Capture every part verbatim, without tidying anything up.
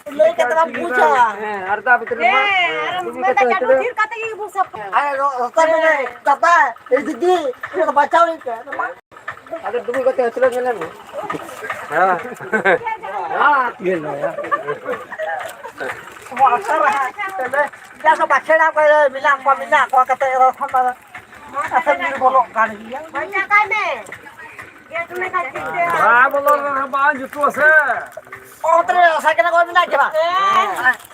ᱞᱟᱹᱭ ᱠᱟᱛᱮ ᱵᱟᱢ ᱵᱩᱡᱟ᱾ ᱦᱮᱸ, ᱟᱨ ᱫᱟ ᱵᱷᱤᱛᱨᱤ ᱨᱮ ᱢᱟ᱾ ᱦᱮᱸ, ᱟᱨ ᱫᱩᱢᱩᱨ ᱢᱮᱱᱫᱟ ᱠᱟᱛᱮ ᱪᱟᱰᱚ ᱦᱤᱛᱟᱹᱞ᱾ ᱛᱷᱤᱨ ᱠᱟᱛᱮ ᱜᱮ ᱵᱚ ᱥᱟᱯᱷᱟ᱾ ᱟᱨ ᱨᱚ-, ᱨᱚᱠᱚᱡ ᱢᱮᱱᱟ, "ᱫᱟᱫᱟ, ᱮ ᱫᱤᱫᱤ, ᱤᱧ ᱫᱚ ᱵᱟᱧᱪᱟᱣ ᱤᱧ ᱯᱮ", ᱟᱫᱚ ᱢᱟ᱾ ᱟᱫᱚ ᱫᱩᱢᱩᱨ ᱠᱟᱛᱮ ᱦᱤᱛᱟᱹᱞ ᱢᱮᱱᱟ ᱢᱮ᱾ ᱦᱮᱸ᱾ ᱦᱮᱸ᱾ ᱱᱚᱣᱟ ᱟᱥᱟᱲ ᱦᱟᱸᱜ ᱛᱮᱞᱮ, ᱡᱟ ᱠᱚ ᱵᱟᱠᱷᱮᱲᱟ ᱠᱚ ᱢᱮᱱᱟᱜ ᱠᱚᱣᱟ, ᱢᱮᱱᱟᱜ ᱠᱚᱣᱟ ᱠᱟᱛᱮ ᱨᱚᱠᱚᱢ ᱟᱥᱮ ᱵᱤᱨ ᱵᱚᱞᱚᱜ ᱠᱟᱱ ᱜᱮᱭᱟ᱾ ᱵᱟᱧᱪᱟᱣ ᱠᱟᱭ ᱢᱮ᱾ ᱜᱮᱥ ᱢᱮ ᱠᱷᱟᱡ ᱴᱷᱤᱠ ᱜᱮᱭᱟ᱾ ᱵᱟᱝ ᱵᱚᱞᱚ ᱞᱮᱱᱟ, ᱵᱟᱝ ᱡᱩᱛᱩᱜᱼᱟ ᱥᱮ᱾ ᱚᱛ ᱨᱮ ᱥᱟᱭᱠᱮᱞ ᱠᱚ ᱢᱮᱱᱟᱜ ᱜᱮ ᱵᱟᱝ? ᱦᱮᱸ᱾ ᱦᱮᱸ,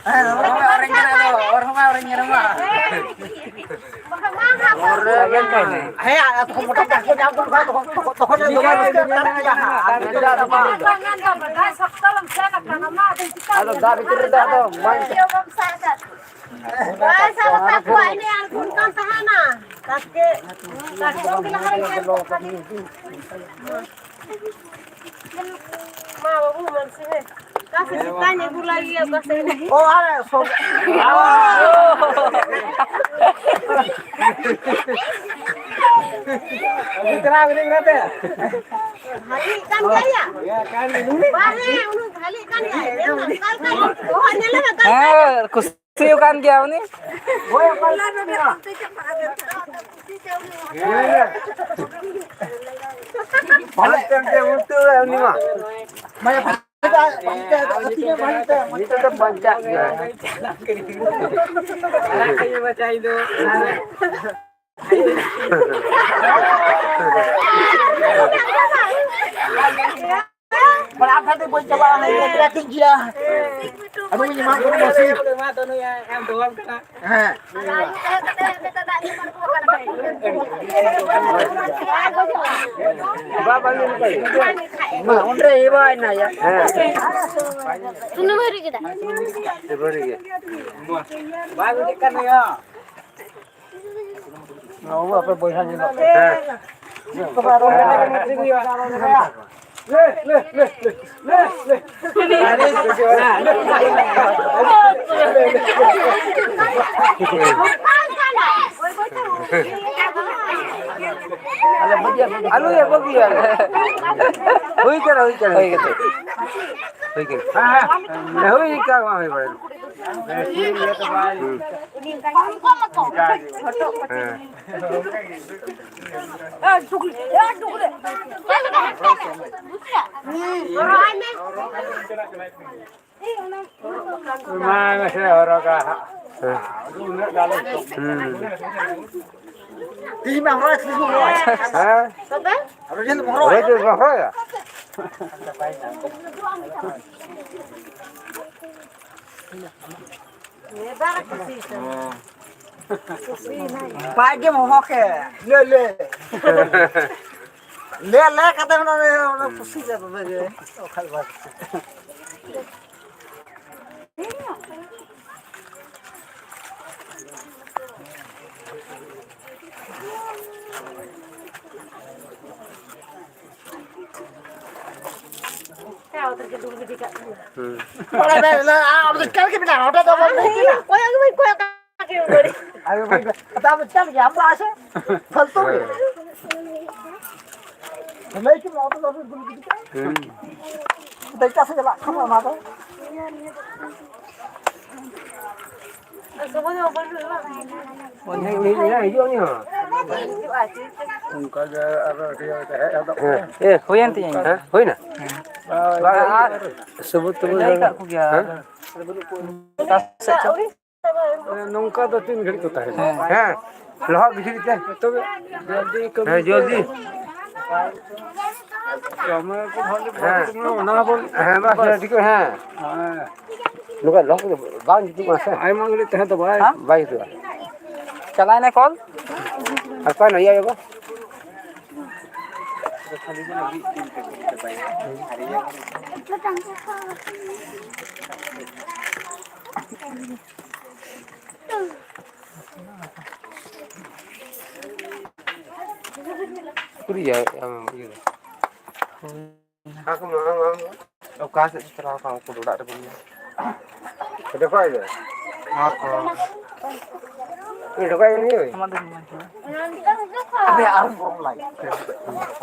ᱦᱮᱸ᱾ ᱦᱚᱨ ᱦᱚᱸ ᱵᱟᱭ ᱚᱨᱮᱧ ᱠᱟᱱᱟ ᱫᱚ, ᱦᱚᱨ ᱦᱚᱸ ᱵᱟᱭ ᱚᱨᱮᱧ ᱠᱟᱱᱟ ᱢᱟ᱾ ᱦᱮᱸ, ᱟᱨ ᱛᱚᱠᱷᱚᱱ ᱢᱚᱴᱚᱨ ᱪᱟᱥ ᱠᱚ ᱧᱟᱢ ᱠᱚ ᱠᱷᱟᱱ ᱛᱚᱠᱷᱚᱱ, ᱛᱚᱠᱷᱚᱱ, ᱛᱚᱠᱷᱚᱱ ᱮ ᱫᱚᱢᱮ ᱨᱟᱹᱥᱠᱟᱹ ᱟᱴᱠᱟᱨ ᱠᱮᱫᱟ᱾ ᱟᱫᱚ ᱫᱟᱜ ᱵᱷᱤᱛᱤᱨ ᱨᱮᱫᱚ ᱟᱫᱚ ᱵᱟᱝ ᱵᱟᱭ ᱥᱟᱵ ᱟᱠᱟᱫ ᱠᱚᱣᱟ, ᱮᱱᱮ ᱟᱬᱜᱚᱱ ᱠᱟᱱ ᱛᱟᱦᱮᱱᱟ᱾ ᱛᱟᱠᱮ, ᱛᱟᱠᱮ ᱠᱚ ᱞᱟᱦᱟ ᱨᱮ ᱧᱮᱞ ᱠᱚ ᱠᱷᱟᱱ᱾ ᱢᱟ ᱵᱟᱹᱵᱩ, ᱢᱟᱱᱥᱤ ᱢᱮ᱾ ᱚᱠᱟ ᱥᱮᱫ ᱥᱮᱛᱟᱧ ᱟᱹᱜᱩ ᱞᱟᱜᱮᱭᱟ, ᱚᱠᱟ ᱥᱮᱫ? ᱚ, ᱟᱨ ᱥᱚ-, ᱟᱹᱜᱩ ᱛᱚᱨᱟ ᱟᱹᱜᱩ ᱞᱟᱹᱜᱤᱫ ᱢᱮᱱᱟᱜ ᱛᱟᱭᱟ᱾ ᱵᱷᱟᱞᱤ ᱠᱟᱱ ᱜᱮᱭᱟ᱾ ᱵᱟᱝ, ᱦᱮᱸ, ᱩᱱᱤ ᱵᱷᱟᱞᱤ ᱠᱟᱱ ᱜᱮᱭᱟ᱾ ᱧᱮᱞ ᱢᱮ, ᱚᱠᱟ ᱞᱮᱠᱟ ᱧᱮᱞ ᱠᱚ᱾ ᱦᱮᱸ, ᱠᱩᱥᱤ ᱟᱠᱟᱱ ᱜᱮᱭᱟ ᱩᱱᱤ᱾ ᱵᱷᱟᱞᱮ ᱛᱮᱢ ᱡᱮ ᱩᱛᱩ ᱩᱱᱤ ᱢᱟ᱾ ᱱᱤᱛᱚᱜ ᱫᱚ ᱵᱟᱧᱪᱟᱜ ᱜᱮᱭᱟ᱾ ᱢᱟᱱᱮ ᱟᱢ ᱴᱷᱮᱱ ᱫᱚ ᱵᱟᱹᱧ ᱪᱟᱞᱟᱜᱼᱟ, ᱦᱟᱱᱮ ᱤᱭᱟᱹ ᱴᱨᱮᱠᱤᱝ ᱜᱮᱭᱟ᱾ ᱟᱫᱚ ᱵᱟᱹᱧ ᱮᱢᱟ ᱠᱚ ᱠᱟᱱᱟ ᱥᱮ᱾ ᱦᱮᱸ᱾ ᱵᱟ, ᱵᱟᱝ ᱧᱟᱢᱚᱜ ᱠᱟᱱᱟ᱾ ᱢᱟ, ᱚᱸᱰᱮ ᱤᱭᱟᱹ ᱵᱟᱭ ᱱᱟ ᱭᱟ᱾ ᱦᱮᱸ᱾ ᱥᱩᱱᱩᱢ ᱦᱩᱭ ᱠᱮᱫᱟ᱾ ᱵᱟᱭ ᱵᱩᱡᱷᱟᱹᱜ ᱠᱟᱱ ᱜᱮᱭᱟ᱾ ᱱᱚᱣᱟ ᱟᱯᱮ ᱵᱚᱭᱦᱟ ᱧᱮᱞᱚᱜ ᱯᱮ᱾ ᱦᱮᱸ᱾ ᱟᱞᱚ ᱭᱟ, ᱵᱟᱹᱜᱤᱭᱟ᱾ ᱦᱩᱭ ᱠᱟᱱᱟ, ᱦᱩᱭ ᱠᱟᱱᱟ, ᱦᱩᱭ ᱠᱟᱱᱟ᱾ ᱦᱩᱭ ᱠᱟᱱᱟ᱾ ᱦᱮᱸ, ᱦᱮᱸ᱾ ᱦᱩᱭ ᱠᱟᱱᱟ, ᱦᱩᱭ ᱵᱟᱲᱟ᱾ ᱦᱩᱸ᱾ ᱦᱮᱸ᱾ ᱢᱟ ᱢᱮᱥᱮ ᱦᱚᱨᱚᱜᱟ ᱦᱟᱸᱜ᱾ ᱦᱮᱸ᱾ ᱦᱩᱸ᱾ ᱛᱤᱦᱤᱧ ᱢᱟ ᱦᱚᱨᱚᱜ, ᱛᱤᱦᱤᱧ ᱦᱚᱨᱚᱜ᱾ ᱦᱮᱸ? ᱟᱨᱚ ᱡᱮ ᱦᱚᱨᱚᱜ᱾ ᱦᱚᱨᱚᱜ ᱫᱚ ᱵᱟᱝ ᱦᱚᱨᱚᱜᱟ᱾ ᱵᱟᱭ ᱜᱮ ᱢᱚᱦᱚ ᱠᱮ᱾ ᱞᱮ, ᱞᱮ᱾ ᱞᱮ, ᱞᱮ ᱠᱟᱛᱮ ᱚᱱᱟ, ᱚᱱᱟ ᱠᱩᱥᱤ ᱠᱟᱛᱮ ᱜᱮ᱾ ᱚᱠᱟ ᱞᱮᱠᱟ ᱠᱩᱥᱤ᱾ ᱦᱩᱸ᱾ ᱚᱸᱰᱮ ᱫᱚ, ᱟᱢ ᱫᱚ ᱪᱮᱫ ᱞᱮᱠᱟ ᱢᱮᱱᱟᱜᱼᱟ? ᱚᱸᱰᱮ ᱫᱚ ᱵᱟᱢ ᱞᱟᱹᱭ ᱠᱮᱫᱟ᱾ ᱠᱚᱭᱚᱜ ᱜᱮ ᱵᱟᱹᱧ ᱠᱚᱭᱚᱜ ᱠᱟᱜ ᱜᱮ ᱩᱱ ᱜᱷᱟᱹᱲᱤᱡ᱾ ᱟᱭᱳ ᱵᱟᱹᱧ ᱠᱚᱭᱚᱜ-, ᱟᱫᱚ ᱟᱢ ᱫᱚ ᱪᱮᱫ ᱞᱮᱠᱟ? ᱟᱢ ᱫᱚ ᱟᱥᱮ? ᱯᱷᱟᱞᱛᱩ ᱜᱮ᱾ ᱞᱟᱹᱭ ᱠᱮᱫᱟ, ᱚᱸᱰᱮ ᱫᱚ ᱵᱟᱢ ᱞᱟᱹᱭ ᱠᱮᱫᱟ᱾ ᱦᱩᱸ᱾ ᱟᱫᱚ ᱮᱴᱟᱜ ᱥᱮᱫ ᱪᱟᱞᱟᱜ ᱠᱷᱟᱱ ᱚᱱᱟ ᱫᱚ᱾ ᱩᱱᱤ ᱦᱚᱸ ᱦᱤᱡᱩᱜᱼᱟ, ᱩᱱᱤ ᱦᱚᱸ᱾ ᱚᱱᱠᱟ ᱜᱮ ᱟᱨᱚ ᱦᱮᱡ ᱦᱚᱫᱚᱜ ᱦᱮᱸ᱾ ᱠᱟᱱᱟ᱾ ᱮ, ᱦᱩᱭᱮᱱ ᱛᱤᱧᱟᱹ ᱤᱧ᱾ ᱦᱮᱸ? ᱦᱩᱭᱱᱟ? ᱦᱮᱸ᱾ ᱵᱟᱝ, ᱟᱨ ᱥᱩᱵᱩᱫ ᱛᱩᱵᱩᱫ ᱞᱟᱹᱭ ᱠᱟᱜ ᱠᱚᱜᱮᱭᱟ᱾ ᱦᱮᱸ? ᱚᱠᱟ ᱥᱮᱫ ᱪᱚ? ᱱᱚᱝᱠᱟ ᱫᱚ ᱛᱤᱱ ᱜᱷᱟᱹᱲᱤᱡ ᱠᱚ ᱛᱟᱦᱮᱱᱟ? ᱦᱮᱸ᱾ ᱦᱮᱸ, ᱞᱚᱦᱚᱫ ᱵᱷᱤᱛᱨᱤ ᱛᱮ᱾ ᱛᱚᱵᱮ ᱡᱚᱞᱫᱤ ᱠᱟᱹᱢᱤ ᱦᱮᱸ, ᱯᱮ᱾ ᱡᱚᱞᱫᱤ᱾ ᱡᱚᱢ ᱠᱚ ᱵᱷᱟᱜᱮ ᱦᱮᱸ᱾ ᱵᱷᱟᱜᱮ ᱚᱱᱟ ᱵᱚᱱ ᱦᱮᱸ, ᱵᱟᱥ, ᱵᱟᱥ᱾ ᱴᱷᱤᱠ, ᱦᱮᱸ᱾ ᱦᱮᱸ᱾ ᱱᱚᱝᱠᱟ ᱞᱚᱦᱚᱫ ᱠᱚᱫᱚ ᱵᱟᱝ ᱡᱩᱛᱩᱜ ᱠᱟᱱᱟ ᱥᱮ? ᱟᱭᱢᱟ ᱜᱷᱟᱹᱲᱤᱡ ᱛᱟᱦᱮᱸ ᱫᱚ ᱵᱟᱭ ᱦᱮᱸ? ᱵᱟᱭ ᱡᱩᱛᱩᱜᱼᱟ᱾ ᱪᱟᱞᱟᱣ ᱮᱱᱟᱭ ᱠᱚᱞ? ᱟᱨ ᱚᱠᱚᱭ ᱱᱟᱭᱟ ᱵᱟᱵᱟ? ᱩᱠᱩᱨ ᱭᱟ, ᱟᱢ ᱤᱭᱟᱹ ᱫᱚ? ᱚᱠᱟ ᱥᱮᱫ ᱪᱟᱞᱟᱣ ᱠᱟᱱᱟ? ᱩᱱᱠᱩ ᱫᱚ ᱚᱲᱟᱜ ᱨᱮ ᱵᱟᱹᱱᱩᱜ᱾ ᱦᱮᱸ ᱛᱚ᱾ ᱟᱢᱟᱜ ᱫᱚ ᱵᱟᱹᱧ ᱧᱮᱞ ᱠᱮᱫᱟ᱾ ᱟᱵᱮ ᱟᱨ ᱵᱚᱞᱚ ᱞᱟᱭ᱾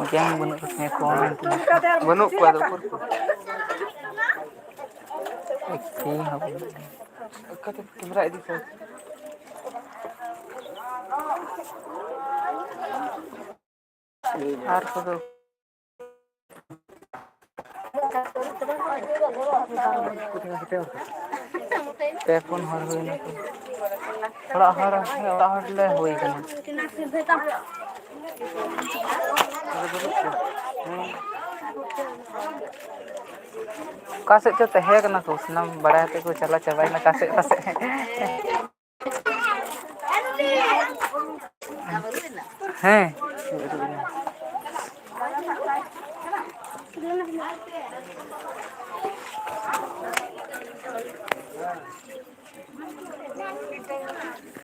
ᱚᱡᱟᱝ ᱵᱟᱹᱱᱩᱜ ᱠᱚ ᱛᱤᱧᱟᱹ ᱠᱚ ᱢᱮᱱ ᱛᱤᱧᱟᱹ᱾ ᱵᱟᱹᱱᱩᱜ ᱠᱚᱣᱟ ᱫᱚ ᱩᱠᱩᱨ ᱠᱚ? ᱮᱠᱤ ᱦᱚᱸ ᱵᱟᱹᱱᱩᱜ ᱠᱚᱣᱟ᱾ ᱚᱠᱟᱛᱮ ᱠᱮᱢᱨᱟ ᱤᱫᱤ ᱠᱚᱣᱟ? ᱟᱨ ᱠᱚᱫᱚ ᱯᱮ ᱯᱩᱱ ᱦᱚᱲ ᱦᱩᱭᱱᱟ ᱠᱚ᱾ ᱚᱲᱟᱜ ᱦᱚᱲ, ᱦᱮᱸ, ᱚᱲᱟᱜ ᱦᱚᱲ ᱞᱮ ᱦᱩᱭ ᱠᱟᱱᱟ᱾ ᱚᱠᱟ ᱥᱮᱫ ᱪᱚ ᱛᱟᱦᱮᱸ ᱠᱟᱱᱟ ᱠᱚ, ᱥᱟᱱᱟᱢ ᱵᱟᱲᱟᱭ ᱟᱛᱮ ᱠᱚ ᱪᱟᱞᱟᱣ ᱪᱟᱵᱟᱭᱮᱱᱟ ᱚᱠᱟ ᱥᱮᱫ, ᱚᱠᱟ ᱥᱮᱫ᱾ ᱦᱮᱸ᱾